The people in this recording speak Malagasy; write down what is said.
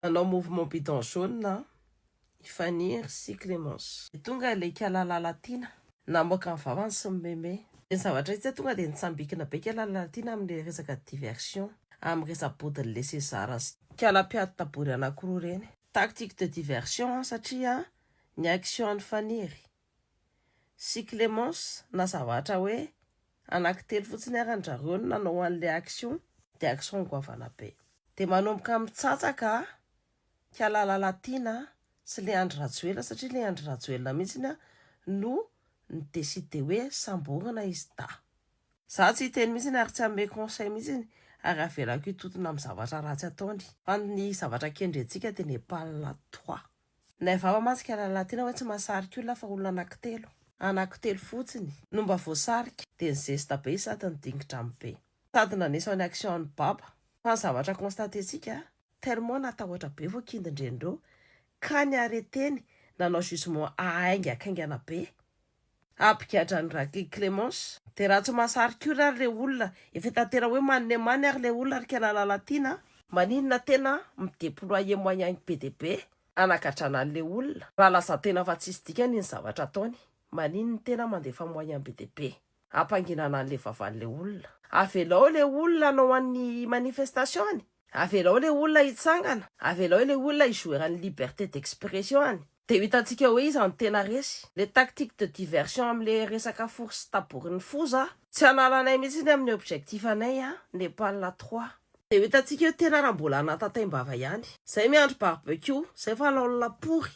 Nanao mouvement bidon jaune i Faniry sy Clémence. Dia tonga ilay Ikala Lalatiana namoaka ny vavany sy mimeme. Dia ny zavatra hita tonga dia nitsambikina be Ikala Lalatiana amin'ilay resaka diversion, amin'ny resa-bodin'ilay César sy Ikala mpiady tabory anankiroa ireny. Tactique de diversion satria ny action an'i Faniry sy Clémence na zavatra hoe anankitelo fotsiny ary an-drareo no nanao an'ilay action dia action goavana be. Dia manomboka mitsatsaka Ikala Lalatiana sy le Andry Rajoelina satria le Andry Rajoelina mihitsy no ni-decide hoe samborina izy dahy. Za tsy hiteny mihitsy ary tsy hanome conseil mihitsy ary avelako hitontona amin'ny zavatra ratsy ataony. Fa ny zavatra kendrentsika dia Nepal trois. Nay vava mantsy ka Lalatiana hoe tsy mahasarika olona fa olona anankitelo. Anankitelo fotsiny no mba voasarika. Dia nizesta be izy sady nidingi-drano be. Sady naneso ny action an'i Baba. Fa ny zavatra constater-tsika, tellement natahotra be voakindin-dreny ireo ka ny arrêter-ny nanao jugement haingakaingana be hampigadra an'i Raky Clémence. Dia raha tsy mahasarika olona ary ilay olona, efa hita tena hoe manne manne ary ilay olona ry Kala Lalatiana a! Maninona tena mi-deployer moyen be dia be hanagadrana an'ilay olona raha laza tena fa tsisy dikany iny zavatra ataony? Maninona tena mandefa moyen be dia be hampanginana an'ilay vavan'ilay olona? Avelao ilay olona hanao an'ny manifestation-ny! Avelao ilay olona hitsangana, avelao ilay olona hi-jouer ny liberté d'expression-ny. Dia ho hitantsika hoe iza no tena resy. Le tactique de diversion amin'le resaka force taborin'ny foza, tsy hanala anay mihitsy iny amin'ny objectif anay a, Nepal trois. Dia ho hitantsika eo tena raha mbola hanatataim-bava ihany. Zay miandry barbecue, zay fa laolina pory.